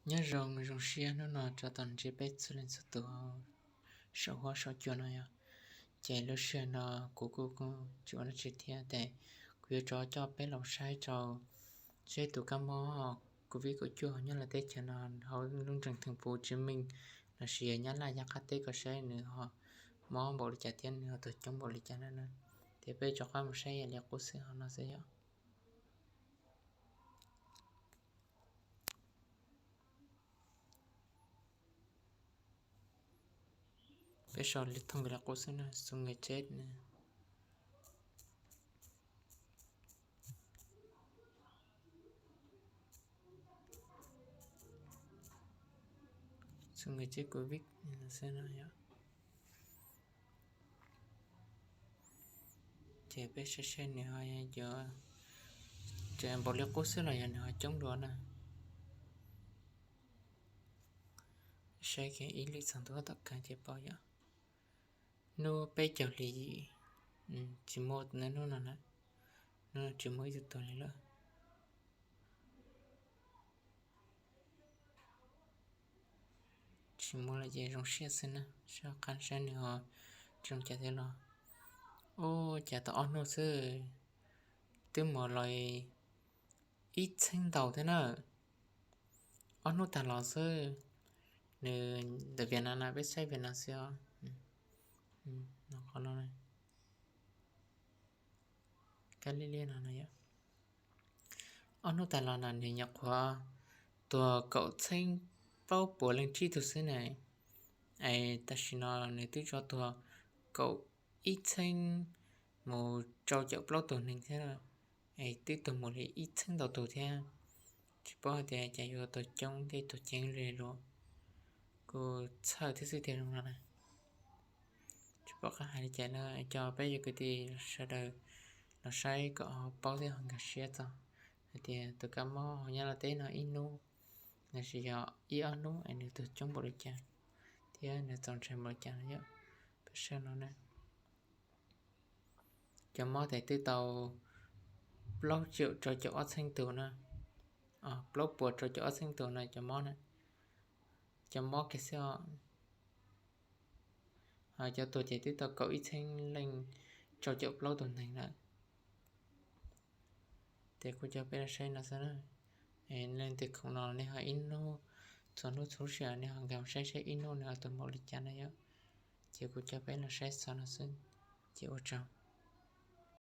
Nyob zoo, zoo siab hnub no rov tau ntsib peb txhua leej txhua tus saum huab saum cua no yog. Ces lub sij hawm no kuv kuj tsis ua dab tsi thiab ces kuv yuav rov coj peb los saib rau seb tus kab mob covid kaum cuaj nyob lawv teb chaws no hauv lub nroog Theem Puv Tsiv Meej lossis Nyab Laj yav qab teb ko saib nws ho mob npaum li cas thiab nws ho tuag coob npaum li cas na. Ces peb rov qab mus saib ib yam li qub xwb hauv no xwb yom. Peb sau li thooj nkawd li qub xwb na, xu nkawd ceb na. Xu nkawd ceb covid xwb na yom. Ces peb saib saib nws ho yuav npaum li qub xwb los yog nws ho coob dua na. Saib kiag ib lwm txog ntua tom kawg ces paub yom. Hnub peb caug hli yim, tsis muaj hnub no na, hnub no tsis muaj ib tug tuag li lawm. Tsis muaj lawm ces zoo siab xwb na, saib qab saib nws ho zoo cas thiab los. Ub, cas tau ob hnub xwb twb mus los ib txheeb ntau thiab na. Ob hnub tag los xwb, nws ntawm Vias Nas na, peb saib Vias Nas xwb os. Qhov no, kab liab liab no no yom. Ob hnub tag los no nws nyuam qhuav tuag kaum txheeb plaub puas leej tsib tug xwb na. Es tam sim no nws twb tso tuag kaum ib txheeb mus rau caum plaub tug neeg thiab, es twb tuag mus li ib txheeb ntau tug thiab. Tsis paub hais tias cas yuav tuag coob thiab tuag ceev li los, kuj txhawj thiab xwb tiag zoo no na. Tsis pom qab hais li cas na, coj peb cov kwv tij sawv daws los saib kom ho paub thiab ho nkag siab txog hais tias tus kab mob hauv Nyab Laj teb no ib hnub lossis yog ib ob hnub es nws tuag coob npaum li cas thiab nws txaus ntshai npaum li cas no yom. Peb saib no na, cov mob ces twb tau plaub caum rau caum ob txheeb tus na, plaub puas rau caum ob txheeb tus no cov mob na, cov mob kiag xwb os. Cov tuag ces twb tau kaum ib txheeb leej rau caum plaub tus neeg lawm. Ces kuv coj peb los saib no xwb na. Leej twg khoom no nej ho ib hnub, txhua hnub txhua sij hawm nej ho nkag saib saib ib hnub nws ho tuag npaum li cas na yom. Ces kuv coj peb los saib xov no xwb, ces ua tsaug.